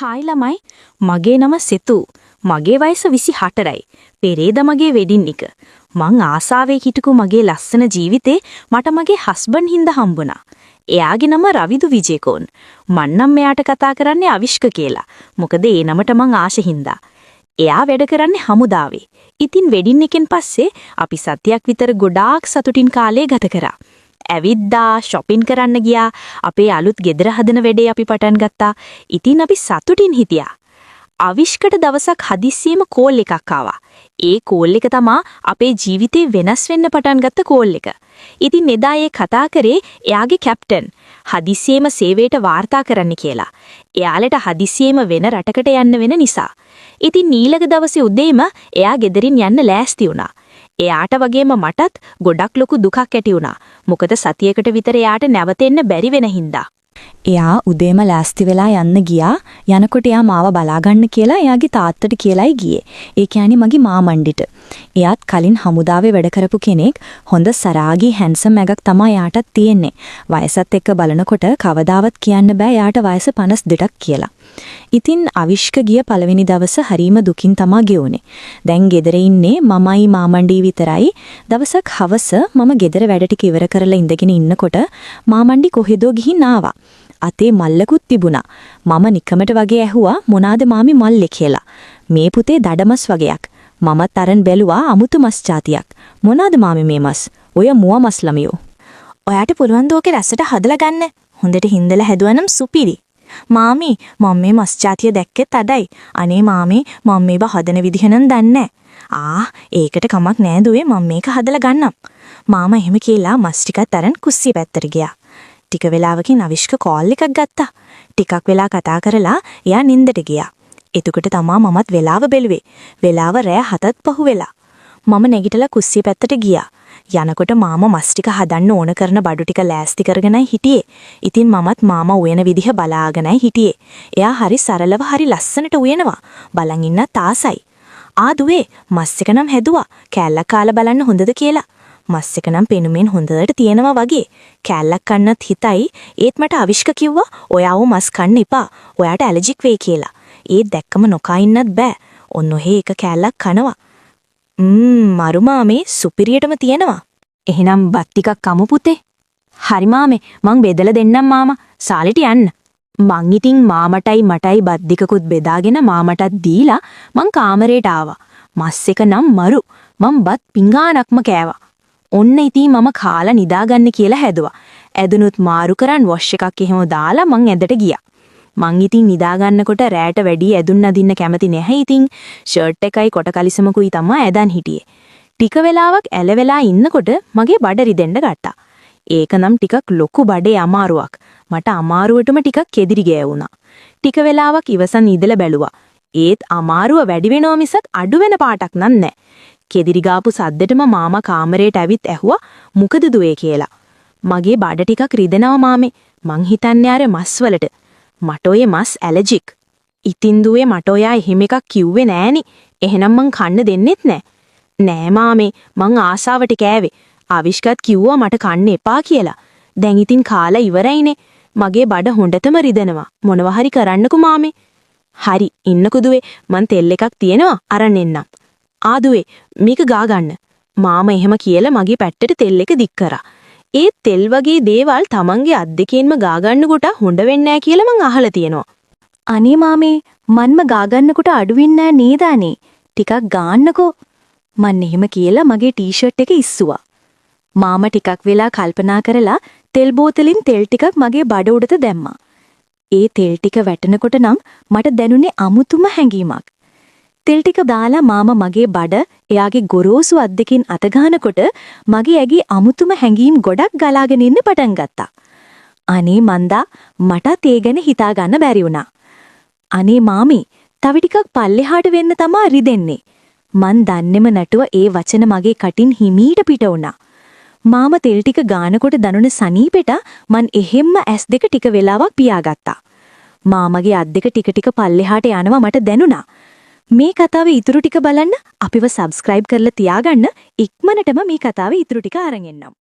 Hi ළමයි, මගේ නම සෙතු. මගේ වයස 24යි. පෙරේද මගේ වෙඩින් එක. මං ආසාවේ හිටපු මගේ ලස්සන ජීවිතේ මට මගේ හස්බන්ඩ් හින්දා හම්බුණා. එයාගේ නම රවිදු විජේකෝන්. මං නම් එයාට කතා කරන්නේ අවිෂ්ක කියලා. මොකද ඒ නමට මං ආශ හින්දා. එයා වැඩ කරන්නේ හමුදාවේ. ඉතින් වෙඩින් එකෙන් පස්සේ අපි සතියක් විතර ගොඩාක් සතුටින් කාලය ගත කරා. ඇවිද්දා, ෂොපින් කරන්න ගියා, අපේ අලුත් ගෙදර හදන වැඩේ අපි පටන් ගත්තා. ඉතින් අපි සතුටින් හිටියා. අවිෂ්කට දවසක් හදිස්සියෙම කෝල් එකක් ආවා. ඒ කෝල් එක තමා අපේ ජීවිතේ වෙනස් වෙන්න පටන් ගත්ත කෝල් එක. ඉතින් එදා ඒ කතා කරේ එයාගේ කැප්ටන්. හදිස්සියෙම සේවයට වාර්තා කරන්න කියලා. එයාලට හදිස්සියෙම වෙන රටකට යන්න වෙන නිසා. ඉතින් ඊළඟ දවසේ උදේම එයා ගෙදරින් යන්න ලෑස්ති වුණා. එයාට වගේම මටත් ගොඩක් ලොකු දුකක් ඇති වුණා. මොකද සතියකට විතර එයාට නැවත එන්න බැරි වෙන හින්දා. එයා උදේම ලෑස්ති වෙලා යන්න ගියා. යනකොට එයා මාව බලාගන්න කියලා එයාගේ තාත්තට කියලායි ගියේ. ඒ කියන්නේ මගේ මාමණ්ඩිට. එයාත් කලින් හමුදාවේ වැඩ කරපු කෙනෙක්. හොඳ සරාගී හැන්සම් එකක් තමයි එයාටත් තියෙන්නේ. වයසත් එක්ක බලනකොට කවදාවත් කියන්න බෑ එයාට වයස 52ක් කියලා. ඉතින් අවිෂ්ක ගිය පළවෙනි දවස හරීම දුකින් තමා ගෙවුනේ. දැන් ගෙදර ඉන්නේ මමයි මාමණ්ඩී විතරයි. දවසක් හවස මම ගෙදර වැඩ ටික ඉවර කරලා ඉඳගෙන ඉන්නකොට මාමණ්ඩි කොහෙදෝ ගිහින් ආවා. අතේ මල්ලකුත් තිබුණා. මම නිකමට වගේ ඇහුවා මොනාද මාමි මල්ලේ කියලා. මේ පුතේ දඩමස් වගේක්. මමත් අරන් බැලුවා අමුතු මස් ජාතියක්. මොනාද මාමි මේ මස්? ඔය මුව මස් ළමියෝ. ඔයාට පුළුවන් ද ඕකේ රසට හදලා ගන්න. හොඳට හින්දලා හැදුවා නම් සුපිරි. මාමි, මම මේ මස් ජාතිය දැක්කෙත් අදයි. අනේ මාමි, මම මේවා හදන විදිහ නම් දන්නේ ආ, ඒකට කමක් නෑ දුවේ, මම මේක හදලා ගන්නම්. මාමා එහෙම කියලා මස් ටිකත් අරන් කුස්සිය පැත්තට ගියා. ටික වෙලාවකින් අවිෂ්ක කෝල් එකක් ගත්තා. ටිකක් වෙලා කතා කරලා එයා නින්දට ගියා. එතකොට තමා මමත් වෙලාව බැලුවේ. වෙලාව රෑ 7ත් පහු වෙලා. මම නැගිටලා කුස්සිය පැත්තට ගියා. යනකොට මාමා මස් ටික හදන්න ඕන කරන බඩු ටික ලෑස්ති කරගෙනයි හිටියේ. ඉතින් මමත් මාමා උයන විදිහ බලාගෙනයි හිටියේ. එයා හරි සරලව හරි ලස්සනට උයනවා. බලන් ඉන්නත් ආසයි. ආ දුවේ, මස් එක නම් හැදුවා. කෑල්ලක් කාලා බලන්න හොඳද කියලා. මස් එක නම් පෙනුමෙන් හොඳට තියෙනවා වගේ. කෑල්ලක් කන්නත් හිතයි. ඒත් මට අවිෂ්ක කිව්වා ඔයා ඔය මස් කන්න එපා. ඔයාට ඇලර්ජික් වෙයි කියලා. ඒත් දැක්කම නොකා ඉන්නත් බෑ. ඔන්න ඔහේ එක කෑල්ලක් කනවා. මරු මාමේ, සුපිරියටම තියෙනවා. එහෙනම් බත් ටිකක් කමු පුතේ. හරි මාමේ, මං බෙදලා දෙන්නම් මාමා. සාලෙට යන්න. මං ඉතින් මාමටයි මටයි බත් දෙකකුත් බෙදාගෙන මාමටත් දීලා මං කාමරේට ආවා. මස් එක නම් මරු. මං බත් පිඟානක්ම කෑවා. ඔන්න ඉතින් මම කාලා නිදාගන්න කියලා හැදුවා. ඇඳුනුත් මාරු කරන් වොෂ් එකක් එහෙම දාලා මං ඇඳට ගියා. මං ඉතින් නිදා ගන්නකොට රෑට වැඩි ඇඳුම් අඳින්න කැමති නැහැ. ඉතින් ෂර්ට් එකයි කොට කලිසමකුයි තමා ඇඳන් හිටියේ. ටික වෙලාවක් ඇලවෙලා ඉන්නකොට මගේ බඩ රිදෙන්න ගත්තා. ඒක නම් ටිකක් ලොකු බඩේ අමාරුවක්. මට අමාරුවටම ටිකක් කෙදිරි ගෑවුණා. ටික වෙලාවක් ඉවසන් ඉඳලා බැලුවා. ඒත් අමාරුව වැඩි වෙනව මිසක් අඩු වෙන පාටක් නම් නෑ. කෙදිරි ගාපු සද්දෙටම මාමා කාමරේට ඇවිත් ඇහුවා මොකද දුවේ කියලා. මගේ බඩ ටිකක් රිදෙනවා මාමේ. මං හිතන්නේ අර මස් වලට. මට ඔය මස් ඇලර්ජික්. ඉතින් දුවේ, මට ඔයා එහෙම එකක් කිව්වේ නෑනේ. එහෙනම් මං කන්න දෙන්නෙත් නෑ. නෑ මාමේ, මං ආසාවට කෑවේ. අවිෂ්කත් කිව්වා මට කන්න එපා කියලා. දැන් ඉතින් කාලා ඉවරයිනේ. මගේ බඩ හොඳටම රිදෙනවා. මොනවා හරි කරන්නකෝ මාමේ. හරි, ඉන්නකෝ දුවේ, මං තෙල් එකක් තියෙනවා අරන් එන්නම්. ආ දුවේ, මේක ගා ගන්න. මාමා එහෙම කියලා මගේ පැත්තට තෙල් එක දික් කරා. ඒ තෙල් වගේ දේවල් තමන්ගේ අත් දෙකෙන්ම ගා ගන්නකොට හොඳ වෙන්නේ නෑ කියලා මං අහලා තියෙනවා. අනේ මාමේ, මන්ම ගා ගන්නකොට අඩු වෙන්නේ නෑ නේද අනේ? ටිකක් ගාන්නකෝ. මන් එහෙම කියලා මගේ ටී-ෂර්ට් එක ඉස්සුවා. මාමා ටිකක් වෙලා කල්පනා කරලා තෙල් බෝතලෙන් තෙල් ටිකක් මගේ බඩ උඩට දැම්මා. ඒ තෙල් ටික වැටෙනකොට නම් මට දැනුනේ අමුතුම හැඟීමක්. තෙල් ටික දාලා මාමා මගේ බඩ එයාගේ ගොරෝසු අත් දෙකින් අත ගන්නකොට මගේ ඇගේ අමුතුම හැඟීම් ගොඩක් ගලාගෙන එන්න පටන් ගත්තා. අනේ මන්දා, මටත් ඒ ගැන හිතා ගන්න බැරි වුණා. අනේ මාමේ, තව ටිකක් පල්ලෙහාට වෙන්න තමා රිදෙන්නේ. මන් දන්නෙම නැතුව ඒ වචන මගේ කටින් හිමීට පිට වුණා. මාමා තෙල් ටික ගානකොට දැනුණ සනීපෙට මන් එහෙම්ම ඇස් දෙක ටික වෙලාවක් පියාගත්තා. මාමගේ අත් දෙක ටික ටික පල්ලෙහාට යනවා මට දැනුණා. මේ කතාවේ ඉතුරු ටික බලන්න අපිව සබ්ස්ක්‍රයිබ් කරලා තියාගන්න. ඉක්මනටම මේ කතාවේ ඉතුරු ටික අරන් එන්නම්.